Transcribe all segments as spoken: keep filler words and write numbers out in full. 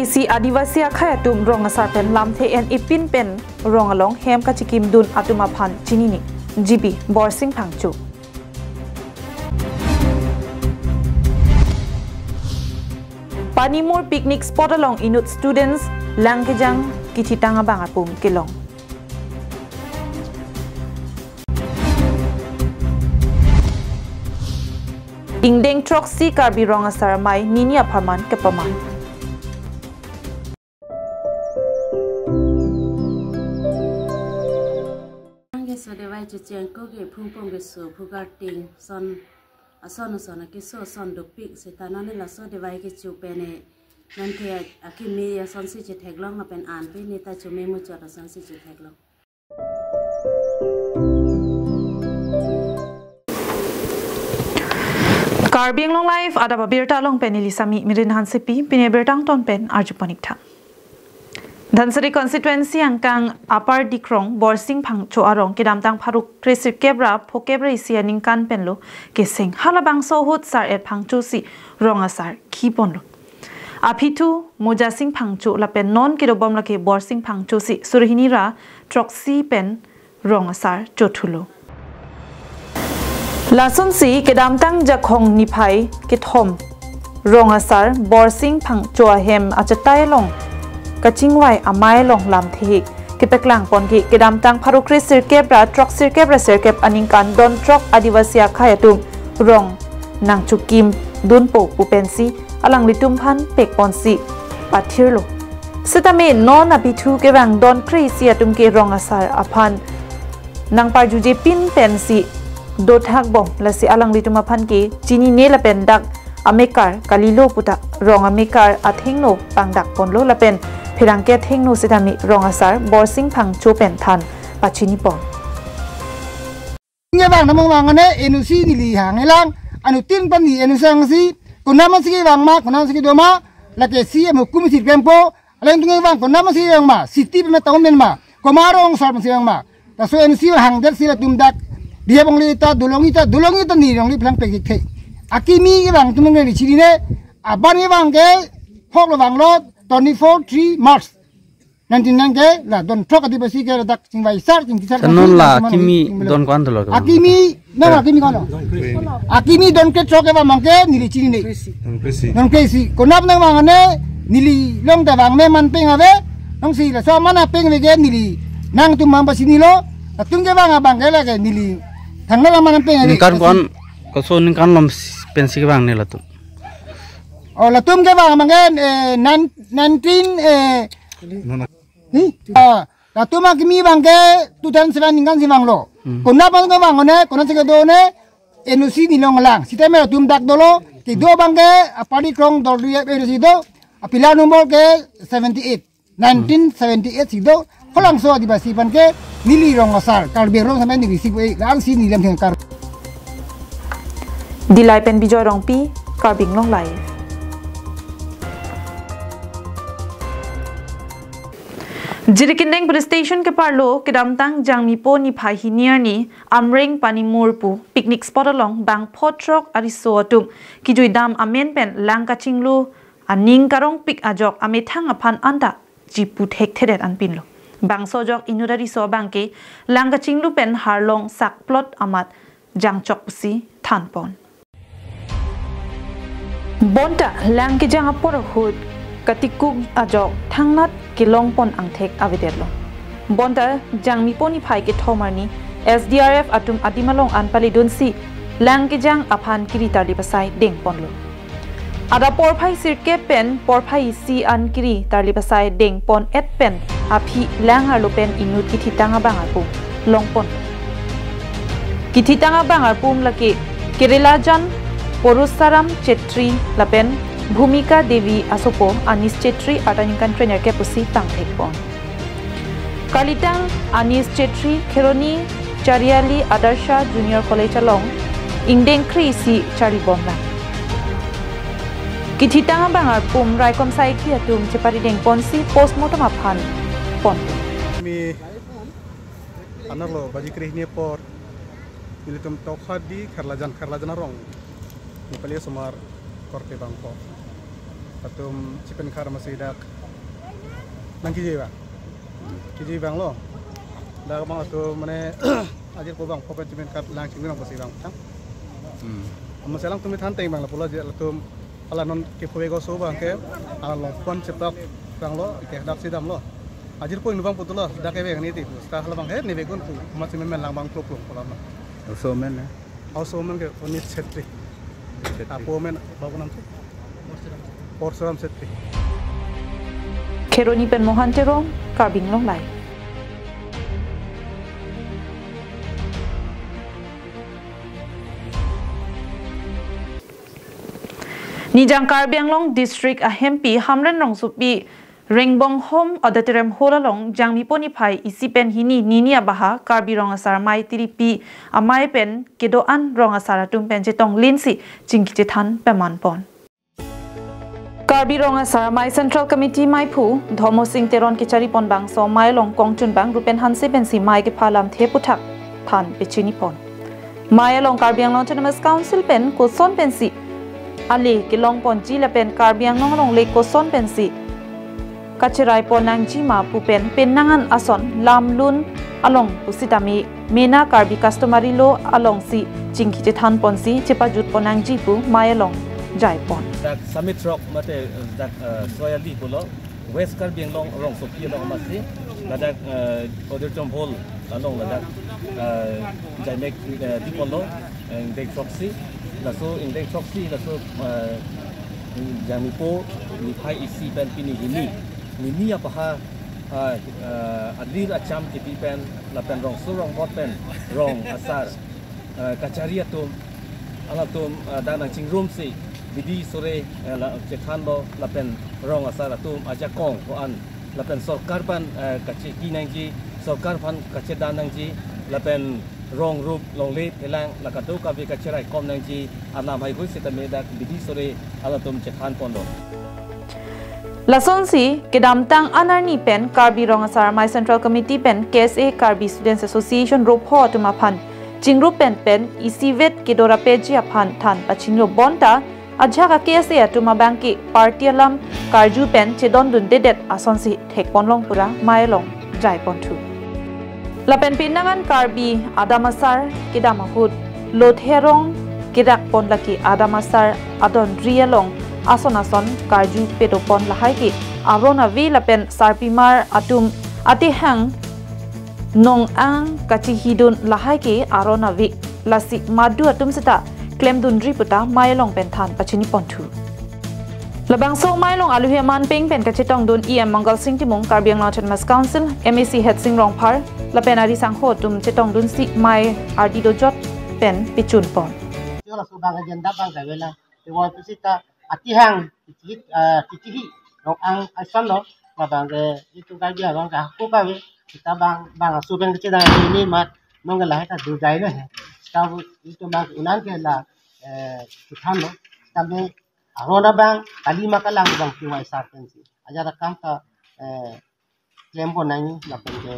Si Adivasi akhei atum rong asar pen lamthe en-e pin pen rong along hem kachikimdun atum aphan chinine, G B Borsing Phangcho. Panimur picnic spot along inut students lang kejang kithitang abang arpum kelong. Ingdeng throksi Karbi Rong Asar Amei nini apharman kepaman. Keso devai chucheng ko ke phungpong keso phugarting son ason ason akeso ason dopik seta nonne laso devai kecho pen e nonke akimi asonsi chetheklong lapen an pe neta chome muchot asonsi chetheklong. Karbi Anglong Live adap abirta along pen neli Sami Mirin Hansepi, pini birta angton pen arjupon ik tha. Dhansiri constituency angkang Upper Dikrong Borsing Phangcho arong kedamtang pharo kresirkep ra phokep ra isi aningkan penlo keseng. Halabangso ahut sar-et Phangcho si rong asar kiponlo. Aphi thu Mojasing Phangcho lapen non kedobom lake Borsing Phangcho si suri hini ra throksi pen rong asar chothulo. Lasonsi kedamtang Jakhong niphai kethom rong asar Borsing Phangcho ahem achatai along kachingvai amei along lamthe-ik kepeklang pon ke kedamtang pharo kresirkep ra throksirkep ra sirkep aningkan don throk Adivasi akhei atum rong nangchikimdunpo pu pensi alanglitum aphan pekponsi pathirlo. Setame non aphi thu kevang don kre isi atum ke rong asar aphan nangparjuje pin pensi dothak bom, lasi alanglitum aphan ke chinine lapen dak amekar kalilo puta rong amekar athengno pangdak ponlo lapen pherangke athengno setame rong asar Borsing Phangcho pen than pachini pon. Nge bang namang bang ane N O C neli hang elang, anuttin pen ni N O C hang si, konam si bang ma, konam si do ma, lake si amo kum si kempo, aleng tung bang konam si bang ma, city pen ma, town pen ma, komat rong asar pen si bang ma. Laso N O C hang der si latum dak, dia bang li ta, dolong ita, dolong ita ni rong li plang pekik the. Akimi bang tum neli chinine, aban bang ke, phok lo bang lo, twenty-four three March. Nineteen nine ke la don throk Adivasi ke ladak chingvai sar chingki sar. Kanon la akimi don ko-an dolo ke? Akimi, na akimi ko-an lo? Akimi don kre throk ke bang ke neli chinine. Don kre isi. Don kre isi. Konam nang bang ane neli long ta bang me man peng ave. Nong si laso man apeng ave ke neli nangtum man pachinilo. Latum ke bang abang ke lake neli thangnat aman peng ave. Ningkan ko-an, koso ningkan malom pensi ke bang ne latum? Oh, latum ke bang bang ke, eh, nine, nineteen, eh, Hi? Ah, latum akimi bang ke two thousand seven ningkan si bang lo. Hmm. Konat bang ke bang one, konat si kedo one, N O C neli long lang. Sitame latum dak dolo, kedo bang ke, Upper Dikrong dol dui N O C do, a pillar number ke seventy-eight, nineteen seventy-eight si do, halabangso Adivasi aphan ke, neli rong asar, Karbi Anglong sampai neli si gue, lang si neli lam thengkar. Dillai pen Bijoy Rongpi, Karbi Anglong Live. Jirikindeng Police Station keparlo kedamtang Jangmipo niphai hini arni Amreng Panimur pu picnic spot along bang pho throk ariso atum kijuidam amen pen lang kachinglu aning karongpik ajok amethang aphan anta chipu thekthedet anpinlo. Bangso ajok inut ariso abang ke lang kachinglu pen harlong sakplot amat jangchok pusi thanpon. Bonta lang kejang apor ahut katikuk ajok thangnat kelongpon angthek avedetlo. Bonta Jangmipo niphai kethom arni S D R F atum adim along an paledunsi lang kejang aphan kiri tarlip asai dengponlo. Adap porphai sirkep pen porphai isi an kiri tarlip asai dengpon et pen aphi lang arlo pen inut kithitang abang arpum longpon. Kithitang abang arpum lake Keralajan Porusaram Chetri lapen Bhumika Devi asopo Anis Chetri arta ningkan krenerkep pusi pangthekpon. Kalitang Anis Chetri Kheroni Chariali Adarsha Junior College along ingdeng kre isi charlibomlang. Kithitang abang arpum raikom saikhi atum cheparidengponsi postmortem aphan pon. Mi anerlo baji kre hini apor nelitum Tokhadi Kheralajan, Kheralajan arong Nepali asomar korte bangpho atum chipen khar masi dak Nangkiji abang. Kiji abang lo. Dak abang atum mane ajirpo abang phopen chimen kat lang chingwi nang pasi abang tang. Hmm. Amat selang tumi than teng abang lapulo je latum ala non ke phobe go so abang ke ala longpon chetok abang lo ke dak si damlo. Ajirpo inut abang putulo dak ke abang ni ti. Sta hala abang he ni begun pu. Amat chimen lang abang plok plok pulo abang. Oso men eh. House woman ke Oni Chetri. Chetri. Apo men babu nam si? Porsuram Chetri. Kheroni pen Mohan Teron, Karbi Anglong Live. Nijang Karbi Anglong District ahempi Hamren Rongsopi Rengbonghom Auditorium Hall along Jangmipo niphai isi pen hini nini abaha Karbi Rong Asar Amei tiripi amei pen kedo-an rong asar atum pen chetong linsi chingki chethan peman pon. Karbi Rong Asar Amei Central Committee meiphu Dharma Singh Teron kechari pon bangso amei along kongchun abang Rupen Hanse pensi amei kepha alamthe aputhak than pachini pon. Amei along Karbi Anglong Autonomous Council pen koson pensi ale kelong ponji lapen Karbi Anglong alongle koson pensi kacherai pon nangji ma pu pen penang an ason lamlun along pusitame mena Karbi customary law alongsi chingki chethan ponsi chepajut pon nangji pu amei along jai pon. Dak Summit Rock mate dak, eh, Soyali pulo West Karbi Anglong Rongsopi along amatsi ladak, eh, Auditorium Hall along ladak, eh, jaimek, eh, di ponlo, eh, ingdeng throksi, laso ingdeng throksi, laso, eh, Jangmipo niphai isi pen pini hini nini abaha, eh, eh, alir acham kipi pen lapen rongso rongbot pen rong asar, eh, kachari atum, halatum, eh, dak nangchingrumsi bidi sore, eh, la chethanlo lapen rong asar atum ajakong ko-an lapen sorkar aphan, eh, kacheki nangji, sorkar aphan kachedan nangji, lapen rong rup longle phelang la kadokave kacherai kom nangji, anam haihui sitame dak bidi sore halatum chethan ponlo. Lasonsi kedamtang an arni pen Karbi Rong Asar Amei Central Committee pen K S A Karbi Students Association ropho atum aphan chingrup pen pen isivet kedo rapji aphan than pachinilo bonta ajahak a K S A atum abangke party alam karju pen chedondundedet asonsi thek ponlong pura amei along jai ponthu. Lapen penang an Karbi adam asar kedam ahut lothe arong kerak pon lake adam asar adonri along ason ason karju pedo pon lahai ke aron ave lapen sarpimar atum atehang nong-ang kachihidun lahai ke aron ave, lasi madu atum seta klemdunri puta amei along pen than pachini ponthu. Labangso amei along aluhi aman peng pen kachetongdun E M Mangal Singh Timung, Karbi Anglong Autonomous Council, M A C Headsing Rongphar lapen ari sangho atum chetongdunsi amei ardi dojot pen pichun pon. Yo laso abang agenda abang kavela. Tewa tu sita atihang titihi, ah, titihi nong-ang ason lo, labang ke itum Karbi Anglong ke hako kave, sita abang, abang aso abang kecil dah ini mat, nong ke lahai ta dudai lo he. Sita itum abang unan ke la, eh, chethanlo, sitame aron abang, kali ma kalang abang T Y sar pensi. Ajar akam ta, eh, klem pon nangji lapen ke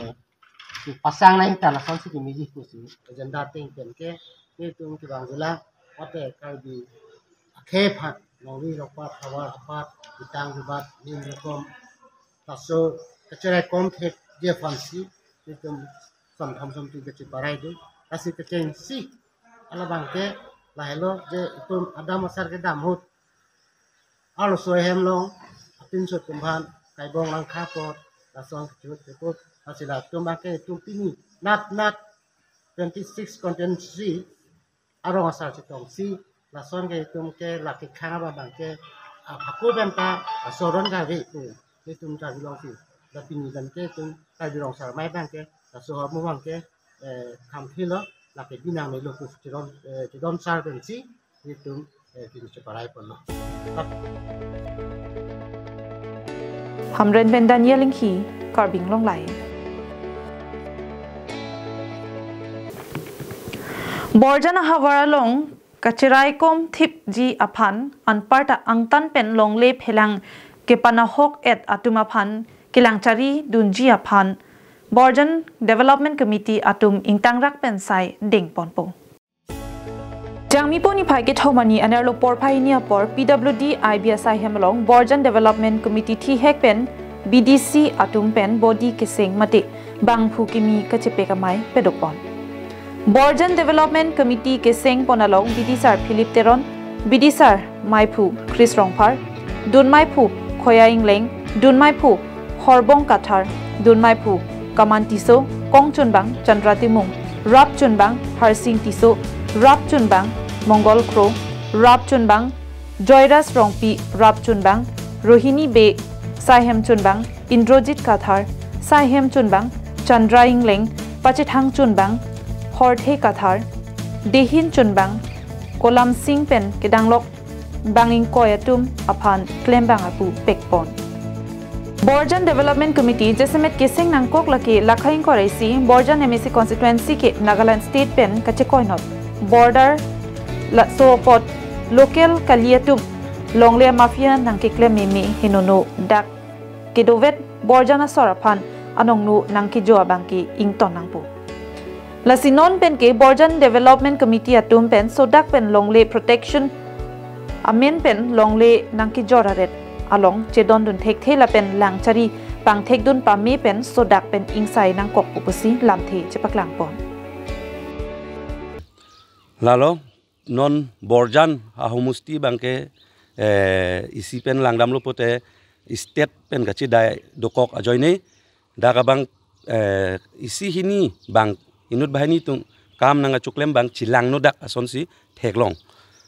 kepasang nangji ta lasonsi kemeji pusi agenda ateng pen ke netum kevang jula mate Karbi akhei aphan nongri rokpat havar hapat kitang jubat nim rokom laso kacherai kom thekji aphansi netum samtham samtui kacheparai do lasi kechengsi alabang ke lahelo je itum adam asar kedam ahut arloso ahem along apinso atum aphan kaibong langkha apot lason kechut keput lasi latum abang ke itum pini nat nat twenty six constituency arong asar chetongsi lason ke itum ke lake khang abang abang ke, ah, hako pen ta laso aron kave pu itum Karbi alongsi la pini abang ke itum Karbi Rong Asar Amei abang ke laso ahormu abang ke, eh, khamphilo lake binang melo pu chedon, eh, chedon sar pensi netum, eh, pini cheparai ponlo. Hamren pen Daniel Inghi, Karbi Anglong Live. Borjan ahavar along kacherai kom thipji aphan anparta angtan pen longle phelang kepanahok et atum aphan kelang chari dunji aphan Borjan Development Committee atum ingtangrak pen sai deng ponpo. Jangmipo niphai kethom arni anerlo porphai hini apor P W D I B S I hem along Borjan Development Committee thihek pen B D C atum pen body keseng mate bangphu kimi kachepek amei padopon. Borjan Development Committee keseng pon along B D C Philip Teron, B D C maiphu Chris Rongphar, dunmaiphu Khoya Ingleng, dunmaiphu Horbong Kathar, dunmaiphu Kaman Tisso, kongchunbang Chandra Timung, rapchunbang Harsing Tisso, rapchunbang Mongol Kro, rapchunbang Joyras Rongpi, rapchunbang Rohini Bey, saihemchunbang Indrajit Kathar, saihemchunbang Chandra Ingleng, pachethangchunbang Horthe Kathar, dehinchunbang Kolam Sing pen kedanglok bang ingkoi atum aphan klembang apu pekpon. Borjan Development Committee jasemet keseng nangkok lake lakha ingkoi ra isi Borjan M A C constituency ke Nagaland State pen kachekoinot border laso apot local kali atum longle mafia nangkeklem meme henono dak kedovet Borjan asor aphan anongno nangkejo abang ke ington nangpo. Lasi non pen ke Borjan Development Committee atum pen sodak pen longle protection amen pen longle nangkejor aret along chedondun thekthe lapen langchari pangthekdun pame pen sodak pen ingsai nangkokpo pusi lamthe chepaklangpon. Lalo non Borjan ahomosti abang ke, eh, isi pen langdamlo pote state pen kachedai dokok ajoine dak abang, eh, isi hini bang inut banghini atum kam nangkachoklem abang chelangno dak asonsi theklong.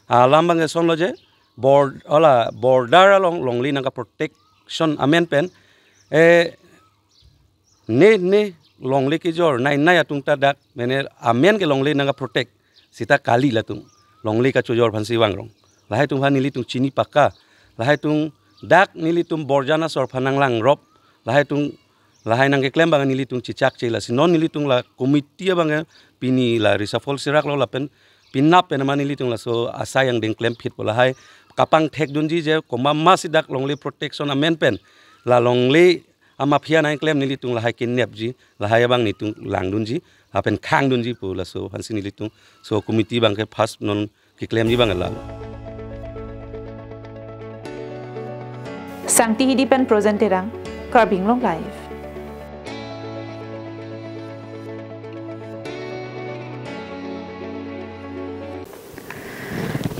Alam abang asonlo je bor-, ola border along longle nangka protection amen pen, eh, ne ne longle kejor nai nai atum ta dak mene amen ke longle nangka protect sita kali latum longle kachojor aphansi vangrong. Lahai atum aphan nelitum chini pakka. Lahai atum dak nelitum Borjan asor aphan nanglangrop. Lahai atum lahai nangkeklem abang nelitum chechakche, lasi non nelitum la committee abang pini la reshuffle siraklo lapen penap pen amat nelitum laso asai angdeng klemphitpo, lahai kapangthekdunji je komat masi dak longle protection amen pen la longle amafia nangklem nelitum lahai kenepji, lahai abang nelitum langdunji lapen khangdunji pu laso aphansi nelitum so committee abang ke first non keklemji abang lalo. Sangti Hidi pen Projen Terang, Karbi Anglong Live.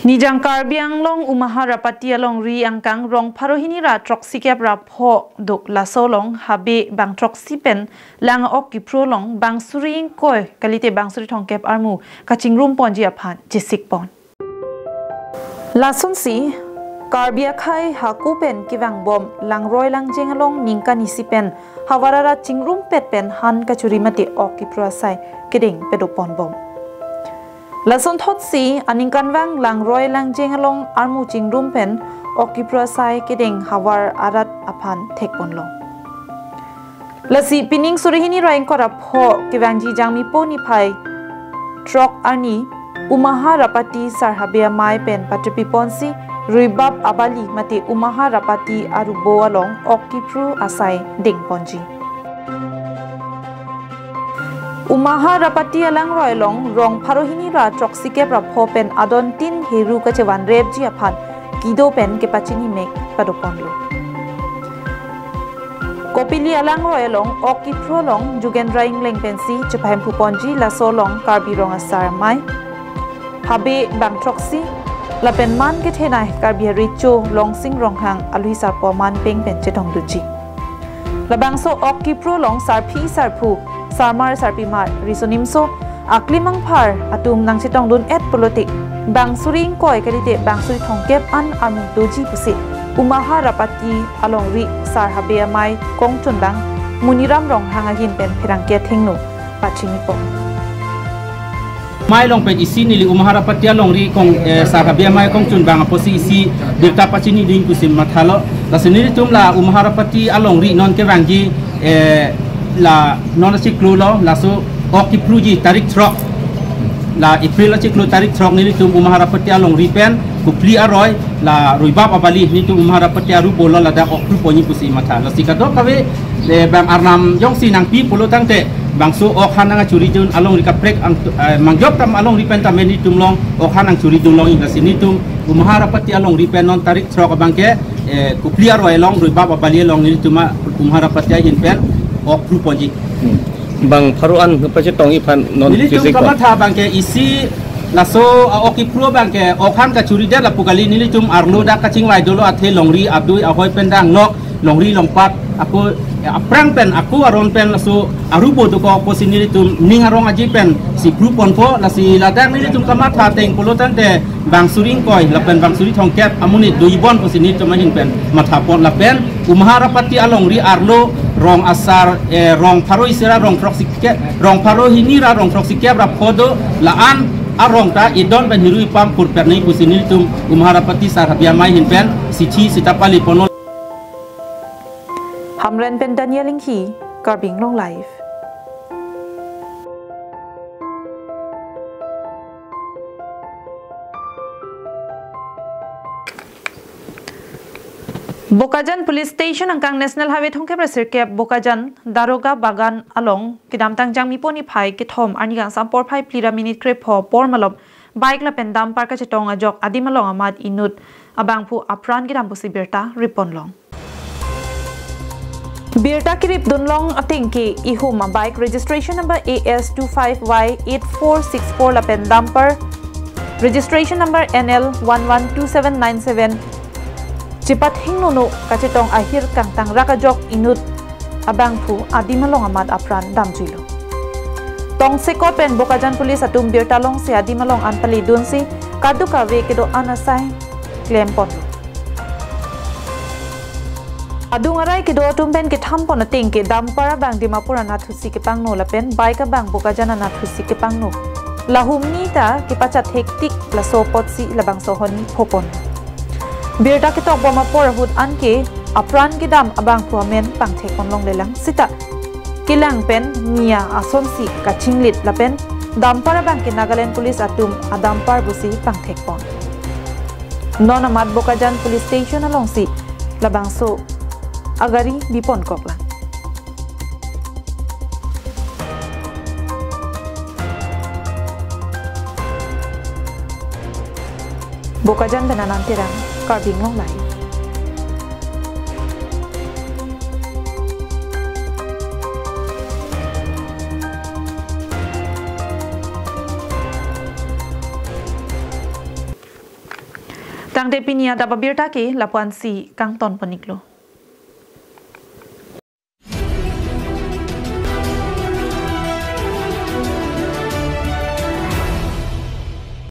Nijang Karbi Anglong Umaharappati alongri angkang rong pharo hini ra throksi kep ra pho do, laso along habe bang throksi pen lang ok kiphru along bang suri ingkoi kalite bang suri thomkep armu kachingrum ponji aphan chesik pon. Lasonsi Karbi akhei hako pen kevangbom langroi langjeng along ningkan isi pen havar arat chingrumpet pen han kachuri mate ok kiphru asai kedeng padopon bom. Lasonthotsi aningkanvang langroi langjeng along armu chingrum pen ok kiphru asai kedeng havar arat aphan thekponlo. Lasi pining suri hini ra ingkoi ra pho kevangji Jangmipo niphai throk arni Umaharappati sar habe amei pen patripi ponsi Ruibap Abali mate Umaharappati arubo along ok kiphru asai dengponji. Umaharappati alangroi along rong pharo hini ra throksi kep ra pho pen adon tin heru kachevanrepji aphan kido pen kepachini mek padoponlo. Kopili alangroi along ok kiphru along Jugendra Ingleng pensi chepahemphu ponji, laso along Karbi Rong Asar Amei, habe bang throksi lapen man kethenei Karbi Recho Longsing Ronghang alui sarpo aman peng pen chetongdunji. Labangso ok kiphru along sarpi sarpo, sarmar sarpimar, riso nimso aklim angphar atum nangchetongdun-et pulote bang suri ingkoi kalite bang suri thomkep an armu doji pusi Umaharappati alongri sar habe amei kongchunbang Muniram Ronghang ahin pen pherangke athengno pachini pon. Amei along pen isi neli Umaharappati alongri kong, eh, sar habe amei kongchunbang apotsi isi birta pachinidun pusi mathalo. Lasi nelitum la Umaharappati alongri non kevangji, eh, la non achiklo lo, laso ok kiphruji tarik throk. La April achiklo tarik throk nelitum Umaharappati alongri pen Kopili aroi la Ruibap Abali nelitum Umaharappati arubo lo, ladak ok phruponji pusi matha. Lasi kadokave, eh, bang arnam jongsi nangpi pulo tangte bangso ok han nangkachuridun alongri kaprek ang, eh, mangjok tam alongri pen tame nelitum along ok han nangchuridun longji, lasi nelitum Umaharappati alongri pen non tarik throk abang ke, Eh, Kopili aroi along, Ruibap abali along nelitum a Umharapati ahin pen ok phru ponji. Hmm. Bang pharo an pachetong iphan non nelitum kisik ko kamatha abang ke isi laso a-ok kiphru abang ke ok han kachuri det lapu kali, nelitum arlo dak kachingvai dolo, athe longri adui ahoi pen dang nok, longri longpat ako, eh, aphrang pen ako aron pen laso arubo dokok pusi nelitum ning arong aji pen si phru ponpo. Lasi ladak nelitum kamatha ateng pulo tangte bang suri ingkoi lapen bang suri thomkep amonit do-ibon pusi nelitum ahin pen matha pon. Lapen Umharapati alongri arlo rong asar, eh, rong pharo isi ra rong throksikep, rong pharo hini ra rong throksikep ra pho do, la-an arong ta idon pen hiru ipam purpet nai pusi nelitum Umharapati Sarhabi Amei ahin pen sithi sita pali ponlo. Hamren pen Daniel Inghi, Karbi Anglong Live. Bokajan Police Station angkang National Highway thomkep ra sirkep Bokajan Daroga Bagan along kedamtang Jangmipo niphai kethom arni kangsam porphai phli ra minute krepho apor malom bike lapen dumper kachetong ajok adim along amat inut abangphu apran kedam pusi birta rip ponlong. Birta kerip dunlong ateng ke ihum a-bike registration number A S two five Y eight four six four lapen dumper registration number N L one one two seven nine seven chepathingnono kachetong ahir kangtang rak ajok inut abangphu adim along amat apran damjuilo. Tongsekot pen Bokajan Police atum birta longsi adim along an pali dunsi kadokave kedo-an asai klem ponlo. Adung arai kedo atum pen ketham pon ateng ke dumper abang Dimapur anatthu si kepangno lapen bike abang Bokajan anatthu si kepangno. Lahum ni ta kepachat hektik laso apotsi labangso ahormu pho pon. Birta ketok bom apor ahut anke apran kedam abangphu amen pangthek ponlonglelang sita kelang pen nia asonsi kachinglit lapen dumper abang ke Nagaland Police atum a-dumper pusi pangthek pon. Non amat Bokajan Police Station alongsi labangso agari bi ponkoklang. Bokajan pen Anand Terang, Karbi Anglong Live. Tangte pini adap abirta ke lapu-ansi kangton pon-iklo.